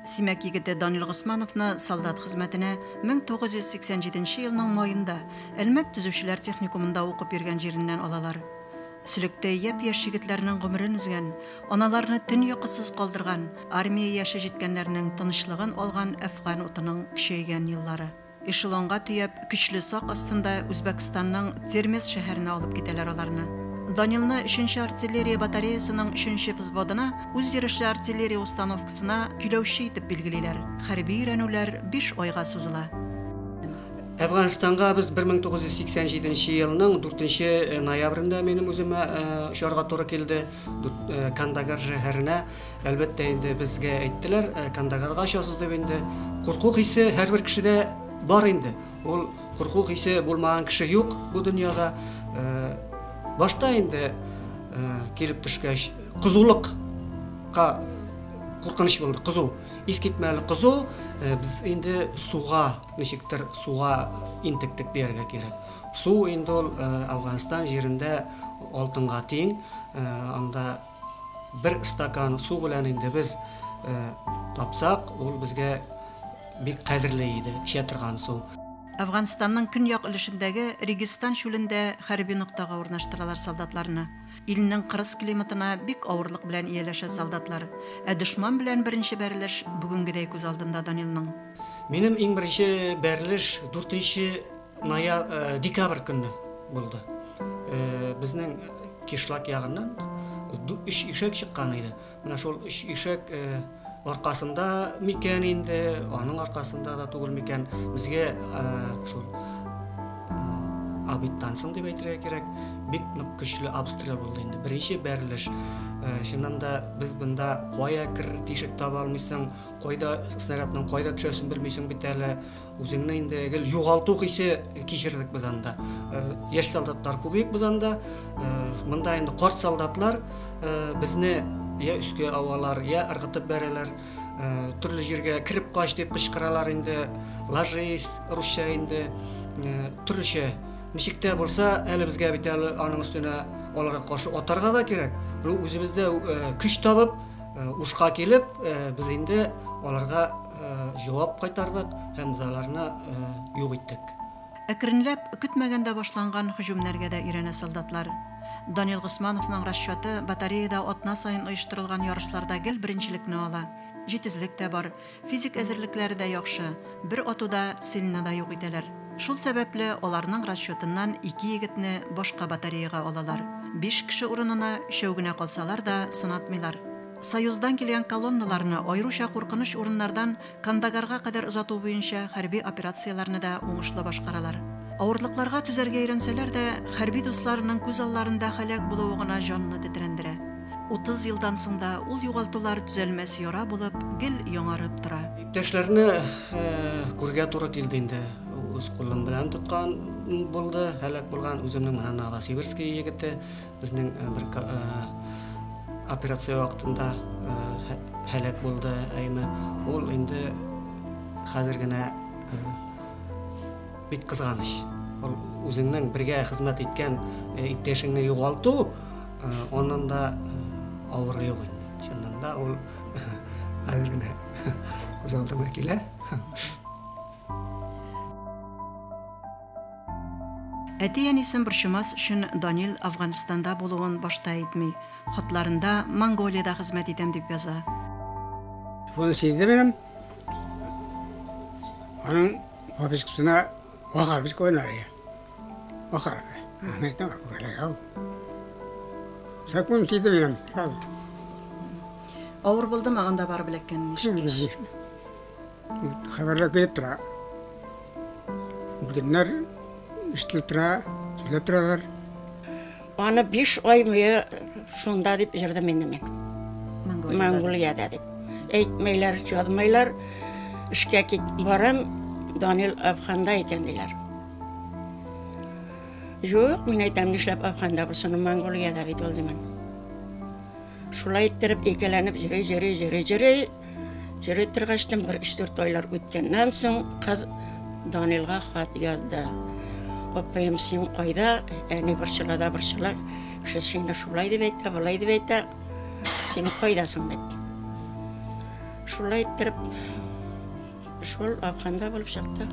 Симәк егете Данил Госмановны солдат хезмәтенә 1987 елның маенда Әлмәт төзүчеләр техникумында укып йөргән җиреннән алалар. Сөлектәй япь-яшь егетләрнең гомерен өзгән, аналарны төн йокысыз калдырган, армия яше җиткәннәрнең тынычлыгын алган Әфган утының көчәйгән еллары. Эшелонга төяп, көчле сак астында Үзбәкстанның Термез шәһәренә алып китәләр аларны. Данилны өченче артиллерия батареясының өченче взводына үзйөрешле артиллерия установкасына көйләүче итеп билгелиләр. Хәрби өйрәнүләр биш айга сузыла. Әфганстанга без 1987 елның 4 ноябрендә минем үземә очарга туры килде. Кандагар шәһәренә. Әлбәттә инде безгә әйттеләр, Кандагарга очасыз дип инде. Курку хисе һәрбер кешедә бар инде. Ул курку хисе булмаган кеше юк бу дөньяда. Башта инде килеп төшкәч, кызулыкка куркыныч булды, кызу. Искитмәле кызу. Без инде суга, ничектер суга интектек дияргә кирәк. Су инде ул Әфганстан җирендә алтынга тиң. Анда бер стакан су белән инде без тапсак, ул безгә бик кадерле иде, эчә торган су. Әфганстанның көньяк өлешендәге Регистан чүлендә хәрби ноктага урнаштыралар солдатларны. Илнең кырыс климатына бик авырлык белән ияләшә солдатлар. Ә дошман белән беренче бәрелеш бүгенгедәй күз алдында Данилның. Минем иң беренче бәрелеш 4 ноя декабрь көнне булды. Безнең кишлак ягыннан өч ишәк чыккан иде. Менә шул өч ишәк аркасында микән инде, аның аркасында да түгел микән, безгә шул обедтан соң дип әйтергә кирәк, бик нык көчле обстрел булды инде. Беренче бәрелеш. Чыннан да без монда кая керер тишек таба алмыйсың, кайда снарядның кайда төшәсен белмисең бит әле. Үзеңне инде гел югалту хисе кичердек без анда. Яшь солдатлар күбәек без анда. Монда инде карт солдатлар безне я өскә авалар, я ыргытып бәрәләр. Төрле җиргә кереп кач дип кычкыралар инде. Ложись, русча инде. Төрлечә. Ничек тә булса, әле безгә бит әле аның өстенә аларга каршы атарга да кирәк. Ну, үзебездә көч табып, ушка килеп, без инде аларга җавап кайтардык һәм без аларны юк иттек. Әкренләп, көтмәгәндә башланган һөҗүмнәргә дә өйрәнә солдатлар. Данил Госмановның расчеты батареяда атна саен оештырылган ярышларда гел беренчелекне ала. Җитезлек тә бар, физик әзерлекләре дә яхшы, бер атуда цельны да юк итәләр. Шул сәбәпле аларның расчетыннан ике егетне башка батареяга алалар. Биш кеше урынына өчәү генә калсалар да, сынатмыйлар. Союздан килгән колонналарны аеруча куркыныч урыннардан Кандагарга кадәр озату буенча хәрби операцияләрне дә уңышлы башкаралар. Авырлыкларга түзәргә өйрәнсәләр дә, хәрби дусларының күз алларында һәлак булуы гына җанны тетрәндерә. 30 елдан соң да ул югалтулар төзәлмәс яра булып, гел яңарып тора. Иптәшләрне күргә туры килде инде. Үз кулым белән тоткан булды, һәлак булган үземнең менә Новосибирский егете. Безнең бер операция вакытында һәлак булды, әйме. Ул инде хәзер генә бик кызганыч. Ул үзеңнең бергә хезмәт иткән иптәшеңне югалту, аннан да авыр юк инде. Чыннан да ул хәзер генә күз алдыма килә. Әти-әнисен борчымас өчен Данил Әфганстанда булуын башта әйтми. Хатларында Монголиядә хезмәт итәм дип яза. Телефоны сизде минем. Аның повесткасына Вахар без куйнар я. Вахар. Әйтәм, Закон сизде минем. Авыр булдымы анда барып эләккәнен ишеткәч? Хәбәрләр килеп тора. Үлгәннәр ишетелеп тора, сөйләп торалар. Аны 5 ай буе шунда дип йөрдем инде мин. Монголиядә дип. Әйтмәйләр, язмайлар. Эшкә кит барам, Данил Әфганда икән диләр. Юк, мин әйтәм, нишләп Әфганда булсын, Монголиядә бит ул димен. Шулай иттереп икеләнеп йөри, йөри, йөри, йөри. Йөри торгачтын бер өч-дүрт айлар үткәннән соң кыз Данилга хат язды. Апаем, син кайда? Әни борчыла да борчыла. Кеше сине шулай дип әйтә, болай дип әйтә. Син кайдасың дип. Шулай иттереп, шул Әфганда булып чыкты.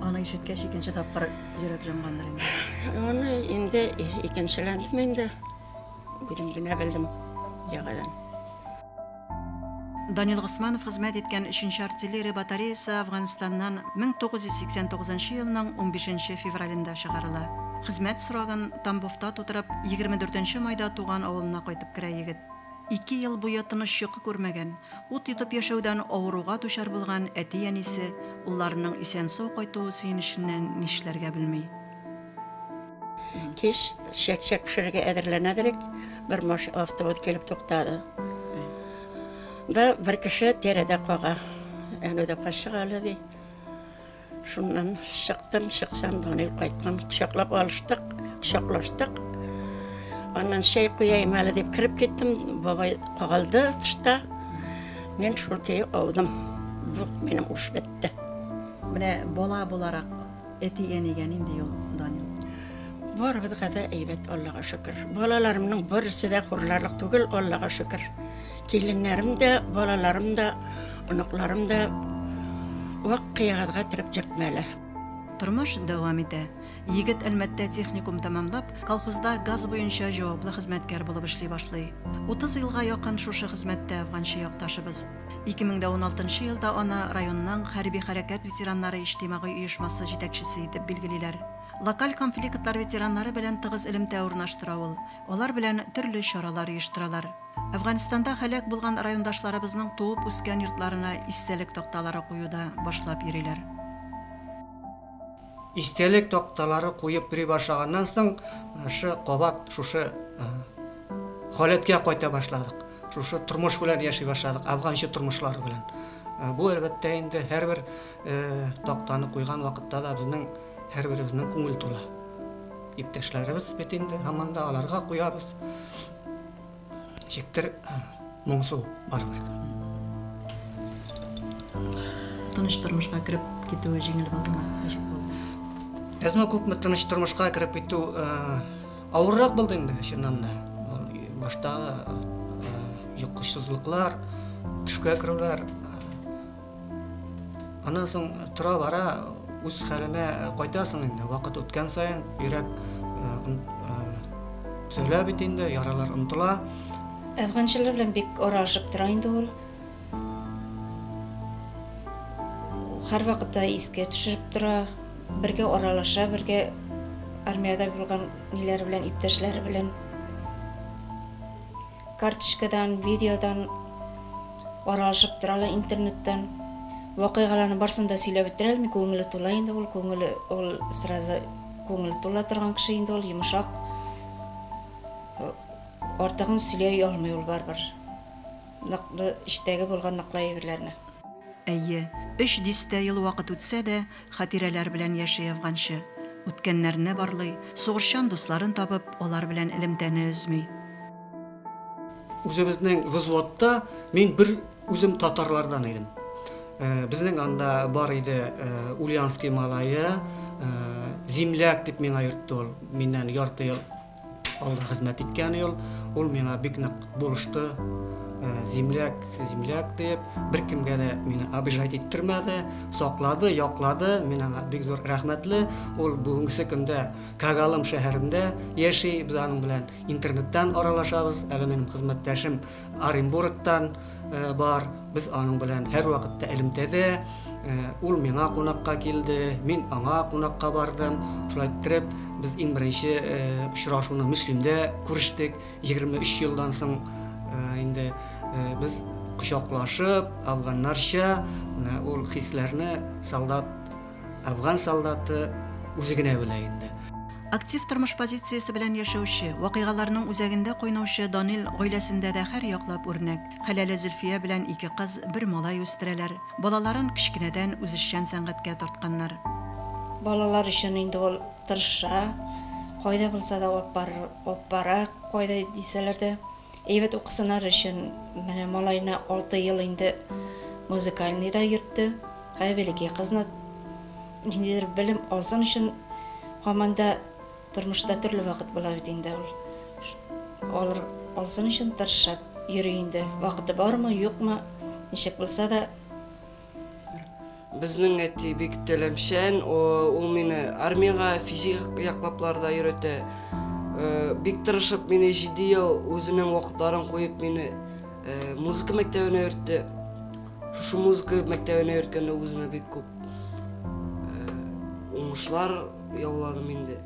Аны ишеткәч, икенче тапкыр йөрәк җангандыр инде. Аны инде икенчеләндем инде. Үзем генә белдем яңадан. Данил Госманов хезмәт иткән 3 артиллерия батареясы Әфганстаннан 1989 елның 15 февралендә чыгарыла. Хезмәт срогын Тамбовта тутырып, 24 майда туган авылына кайтып керә егет. 2 ел буе тыныч йокы күрмәгән, ут йотып яшәүдән авыруга дучар булган әти-әнисе улларының исән-сау кайтуы сөенеченнән нишләргә белми. Кич чәк-чәк пешерергә әзерләнәдерек, бер маш автобус килеп туктады. Да бер кеше тәрәдә кага. Әнүдә пашыга әле ди. Шуннан чыктым, чыксам Данил кайткан, кочаклап алыштык, кочаклаштык. Аннан чәй куяйм әле дип кереп киттем, бабай калды тышта. Мин шул көе аудым. Бу минем уш бетте. Менә бала буларак әти-әнигә нинди ул Данил? Барыбызга да әйбәт, Аллага шөкер. Балаларымның барысы да хурларлык түгел, Аллага шөкер. Киленнәрем дә, балаларым да, оныкларым да вак кыягазга төреп йөртмәле. Тормыш дәвам итә. Егет Әлмәттә техникум тәмамлап, колхозда газ буенча җаваплы хезмәткәр булып эшли башлый. 30 елга якын шушы хезмәттә әфганчы якташыбыз. 2016 елда аны районның хәрби хәрәкәт ветераннары иҗтимагый оешмасы җитәкчесе итеп билгелиләр. Локаль конфликтлар ветераннары белән тыгыз элемтә урнаштыра ул. Алар белән төрле чаралар оештыралар. Әфганстанда һәлак булган райондашларыбызның туып үскән йортларына истәлек такталары куюда башлап йөриләр. Истәлек такталары куеп йөри башлаганнан соң, шушы кабат шушы халәткә кайта башладык. Шушы тормыш белән яши башладык, әфганчы тормышлары белән. Бу әлбәттә инде һәрбер тактаны куйган вакытта да безнең һәрберебезнең күңел тула. Иптәшләребез бит инде һаман да аларга куябыз. Ничектер моңсу барыбер. Тыныч тормышка кереп китүе җиңел булдымы? Ничек булды? Әзме күпме тыныч тормышка кереп китү авыррак булды инде, чыннан да. Баштагы йокысызлыклар, төшкә керүләр. Аннан соң тора-бара үз хәленә кайтасың инде. Вакыт үткән саен йөрәк төзелә бит инде, яралар онытыла. Әфганчылар белән бик аралашып тора инде ул. Һәр вакытта искә төшереп тора, бергә аралаша, бергә армиядә булган ниләр белән, иптәшләре белән. Карточкадан, видеодан аралашып торалар, интернеттан. Вакыйгаларны барысын да сөйләп бетерә алмый, күңеле тула инде ул, күңеле ул сразу күңеле тула торган кеше инде ул, йомшак. Артыгын сөйли алмый ул барыбер. Ныклы эчтәге булган ныклы әйберләрне. Әйе, 3 дистә ел вакыт үтсә дә, хатирәләр белән яши әфганчы. Үткәннәрне барлый, сугышчан дусларын табып, алар белән элемтәне өзми. Үзебезнең взводта мин бер үзем татарлардан идем. Безнең анда бар иде Ульяновский малае, земляк дип миңа йөртте ул, миннән ярты ел алда хезмәт иткән ел, ул миңа бик нык булышты. Земляк, земляк дип, беркемгә дә мине обижать иттермәде, саклады, яклады. Мин аңа бик зур рәхмәтле. Ул бүгенге көндә Кагалым шәһәрендә яши, без аның белән интернеттан аралашабыз. Әле минем хезмәттәшем Оренбургтан бар, без аның белән һәр вакытта элемтәдә. Ул миңа кунакка килде, мин аңа кунакка бардым. Шулай иттереп, без иң беренче очрашуны Мөслимдә күрештек. 23 елдан соң инде без кочаклашып, афганнарча, менә ул хисләрне солдат, афган солдаты үзе генә белә инде. Актив тормыш позициясе белән яшәүче, вакыйгаларның үзәгендә кайнаучы Данил гаиләсендә дә һәр яклап үрнәк. Хәләле Зөлфия белән 2 кыз, бер малай үстерәләр. Балаларын кечкенәдән үзешчән сәнгатькә тартканнар. Балалар өчен инде ул тырыша, кайда булса да алып бара, кайда дисәләр дә. Әйбәт укысыннар өчен менә малайны 6 ел инде музыкальныйда йөртте. Хәбәлеге кызны ниндидер белем алсын өчен һаман да тормышта төрле вакыт була бит инде ул. Алыр алсын өчен тырышып йөри инде. Вакыты бармы, юкмы? Ничек булса да. Безнең әти бик таләпчән, ул мине армиягә физик яклаплар да өйрәтә. Бик тырышып мине 7 ел үзенең вакытларын куеп мине музыка мәктәбенә йөртте. Шушы музыка мәктәбенә йөрткәндә үземә бик күп уңышлар яуладым инде.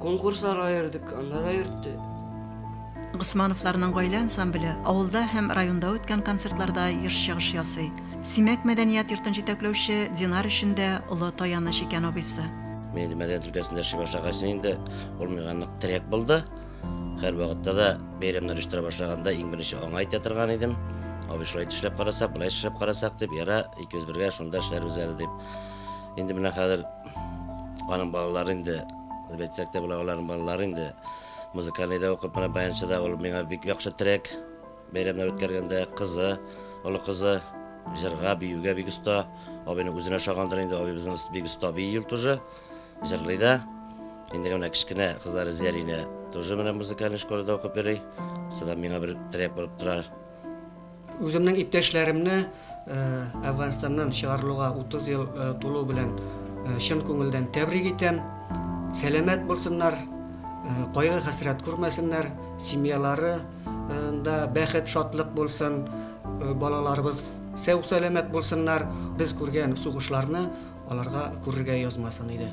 Конкурсларга йөрдек, анда да йөртте. Госмановларның гаилә ансамбле авылда һәм районда үткән концертларда еш чыгыш ясый. Симәк мәдәният йортын җитәкләүче Динар өчен дә олы таяныч икән абыйсы. Мин инде мәдәният өлкәсендә эшли башлагач инде ул миңа нык терәк булды. Һәр вакытта да бәйрәмнәр оештыра башлаганда иң беренче аңа әйтә торган идем. Абый, шулай эшләп карасак, болай эшләп карасак дип, яра, икебез бергә шунда эшләрбез әле дип. Инде менә хәзер аның балалары инде, дип әйтсәк тә була, аларның балалары инде музыкальныйда укып, менә баянчы да ул миңа бик яхшы терәк. Бәйрәмнәр үткәргәндә кызы, олы кызы җырга, биюгә бик оста. Абыйның үзенә ошагандыр инде, абый безнең бик оста бии тоже, җырлый да. Инде менә кечкенә кызлары Зәринә тоже менә музыкальный школада укып йөри. Сыда миңа бер терәк булып тора. Үземнең иптәшләремне Әфганстаннан чыгарылуга 30 ел тулу белән чын күңелдән тәбрик итәм. Сәламәт булсыннар, кайгы-хәсрәт күрмәсеннәр, семьялары да бәхет, шатлык булсын, балаларыбыз сау-сәламәт булсыннар. Без күргән сугышларны аларга күрергә язмасын иде.